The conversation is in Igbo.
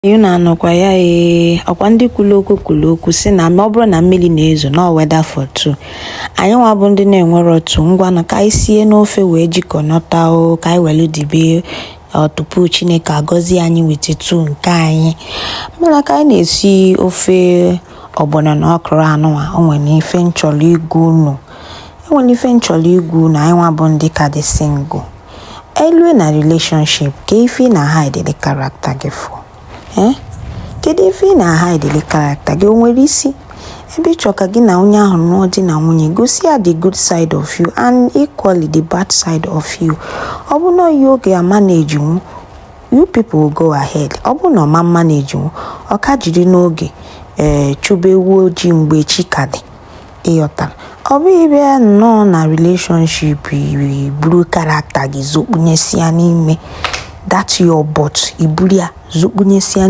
Unu anọkwa ya? Ee, ọkwa ndị kwuru okwu kwuru okwu sị na ọ bụrụ na mmiri na-ezo na weather for two. Anyị nwa bụ ndị na-enwero two, ngwanụ ka anyị sie n'ofe wee jikọnọta o, ka anyị welu dibe tupu Chineke agọzie anyị with two nke anyị. Mana ka anyị na-esi ofe ọgbọnọ na okra anụnwa, o nwere ife m chọrọ ịgwa unu. E nwere ife m chọrọ ịgwa unu, anyị nwa bụ ndị ka dị single. Elue na relationship, ka ife ị na-hide the character gị for? Eh? Kedu ife ị na-hide character gị? O nwere isi? Ebe ị chọrọ ka gị na onye ahụ nụọ di na nwunye, gosi ya the good side of you and equally the bad side of you. Ọ bụ na ihe oge a manage nwu, you people will go ahead. Ọ bụ na ọ ma manage nwu, ọ ka jiri n'oge ee chụba ewu ojii mgbe chi ka dị. Ịghọtara? Ọ bụghị bịa nnọọ na relationship, buru character gị zokpunyesịa n'ime that your but, iburu ya zokpunyesịa.